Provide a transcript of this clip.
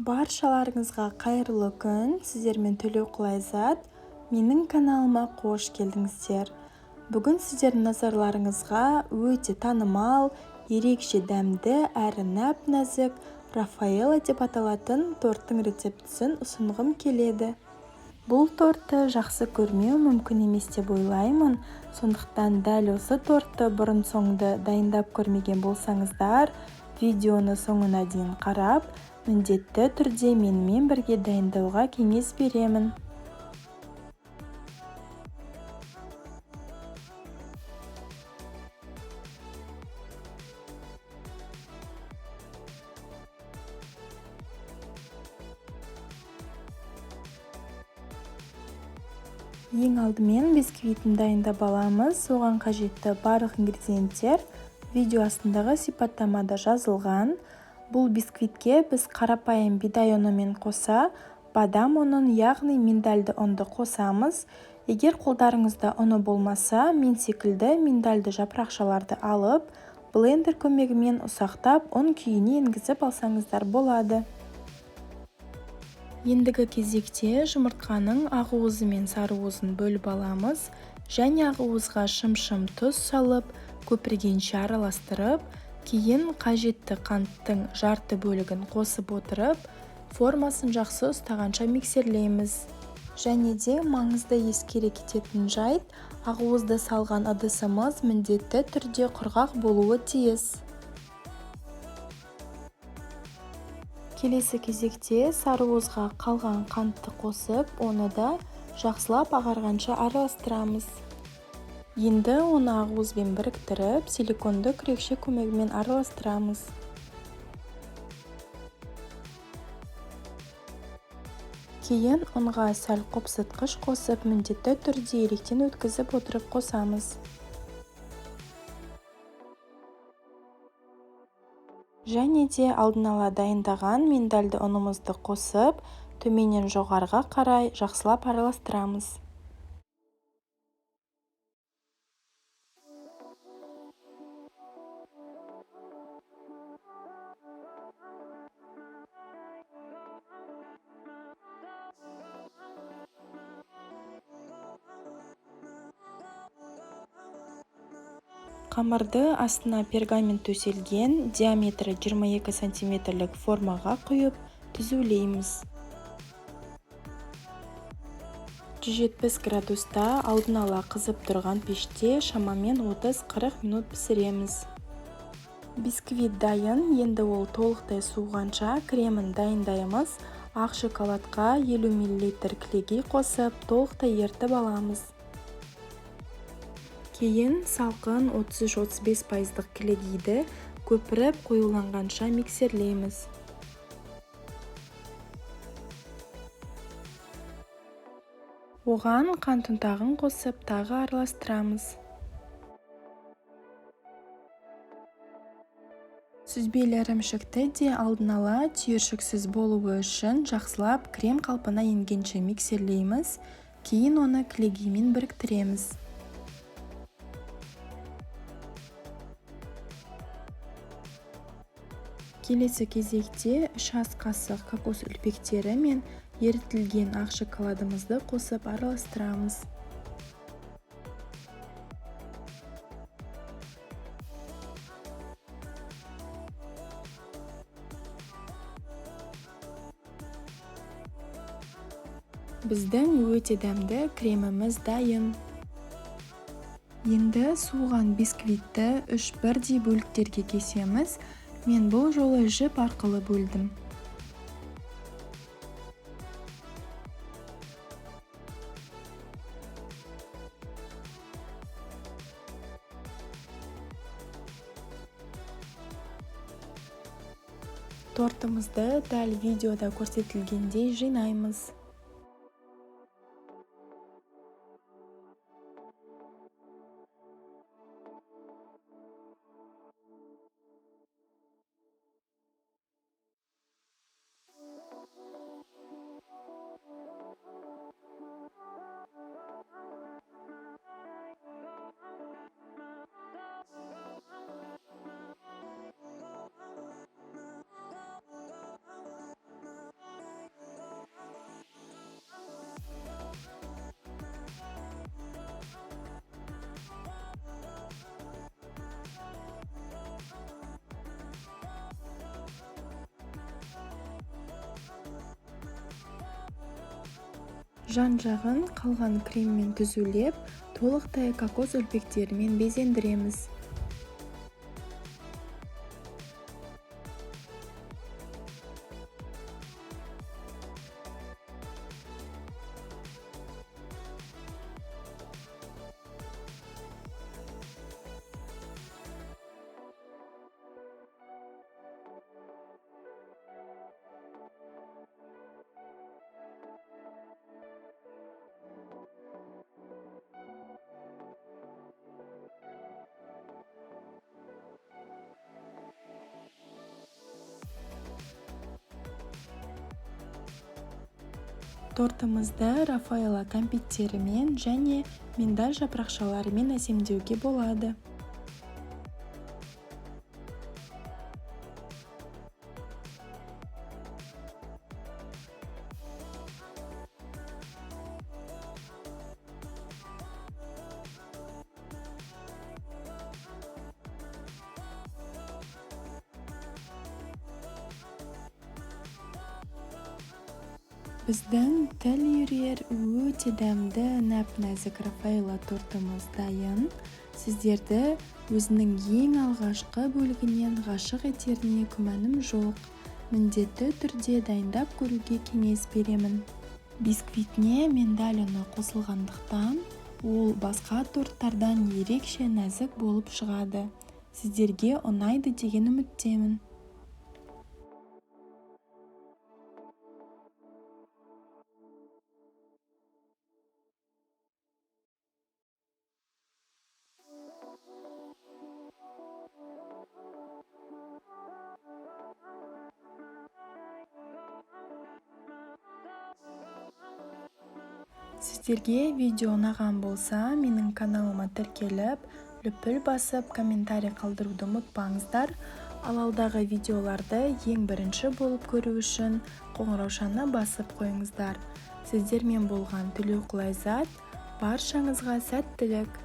Баршаларыңызға қайырлы күн! Сіздермен Төлеуқұл Айзат. Менің каналыма қош келдіңіздер. Бүгін сіздердің назарларыңызға өте танымал, ерекше дәмді әрі нәп-нәзік Рафаэлло деп аталатын торттың рецептісін ұсынғым келеді. Бұл тортты жақсы көрмеу мүмкін емес деп ойлаймын. Сондықтан дәл осы тортты бұрын-соңды дайындап көрмеген болсаңыздар, видеоны соңына дейін қарап, міндетті түрде менімен бірге дайындауға кеңес беремін. Ең алдымен бисквитін дайындап аламыз. Оған қажетті барлық ингредиенттер видео астындағы сипаттамада жазылған. Бұл бисквитке біз қарапайым бидай ұнымен қоса бадам ұнын, яғни миндальды ұнды қосамыз. Егер қолдарыңызда ұны болмаса, мен секілді миндальды жапырақшаларды алып, блендер көмегімен ұсақтап ұн күйіне енгізіп алсаңыздар болады. Ендігі кезекте жұмыртқаның ақуызы мен сарыуызын бөліп аламыз және ақуызға шым-шым тұз салып, көпіргенше араластырып, кейін қажетті қанттың жарты бөлігін қосып отырып, формасын жақсы ұстағанша миксерлейміз. Және де маңызды ескере кететін жайт, ақуызды салған ыдысымыз міндетті түрде құрғақ болуы тиіс. Келесі кезекте сарыуызға қалған қантты қосып, оны да жақсылап ағарғанша араластырамыз. Енді оны ақуызбен біріктіріп, силиконды күрекше көмегімен араластырамыз. Кейін ұнға сәл қопсытқыш қосып, міндетті түрде електен өткізіп отырып қосамыз. Және де алдын ала дайындаған миндальды ұнымызды қосып, төменнен жоғарыға қарай жақсылап араластырамыз. Қамырды астына пергамент төселген диаметрі 22 сантиметрлік формаға құйып, түзулейміз. 170 градуста алдын ала қызып тұрған пеште шамамен 30-40 минут пісіреміз. Бисквит дайын, енді ол толықтай суығанша кремін дайындаймыз. Ақ шоколадқа 50 мл кілегей қосып, толықтай ерітіп аламыз. Кейін салқын 33-35% кілегейді көпіріп қоюланғанша миксерлейміз. Оған қант ұнтағын қосып, тағы араластырамыз. Сүзбелі ірімшікті де алдын ала түйіршіксіз болуы үшін жақсылап крем қалпына енгенше миксерлейміз. Кейін оны кілегеймен біріктіреміз. Келесі кезекте 3 ас қасық кокос үлпектері мен ерітілген ақ шоколадымызды қосып араластырамыз. Біздің өте дәмді креміміз дайын. Енді суыған бисквитті 3 бірдей бөліктерге кесеміз. Мен бұл жолы жіп арқылы бөлдім. Тортымызды дәл видеода көрсетілгендей жинаймыз. Жан-жағын қалған креммен түзулеп, толықтай кокос үлпектерімен безендіреміз. Тортымызды Рафаэлло кәмпиттерімен және миндаль жапырақшаларымен әсемдеуге болады. Біздің тіл үйірер өте дәмді нәп-нәзік Рафаэлло тортымыз дайын. Сіздерді өзінің ең алғашқы бөлігінен ғашық етеріне күмәнім жоқ. Міндетті түрде дайындап көруге кеңес беремін. Бисквитіне миндаль ұны қосылғандықтан, ол басқа торттардан ерекше нәзік болып шығады. Сіздерге ұнайды деген үміттемін. Сіздерге видео ұнаған болса, менің каналыма тіркеліп, лүпіл басып, комментарий қалдыруды ұмытпаңыздар. Ал алдағы видеоларды ең бірінші болып көру үшін қоңыраушаны басып қойыңыздар. Сіздермен болған Төлеуқұл Айзат, баршаңызға сәттілік.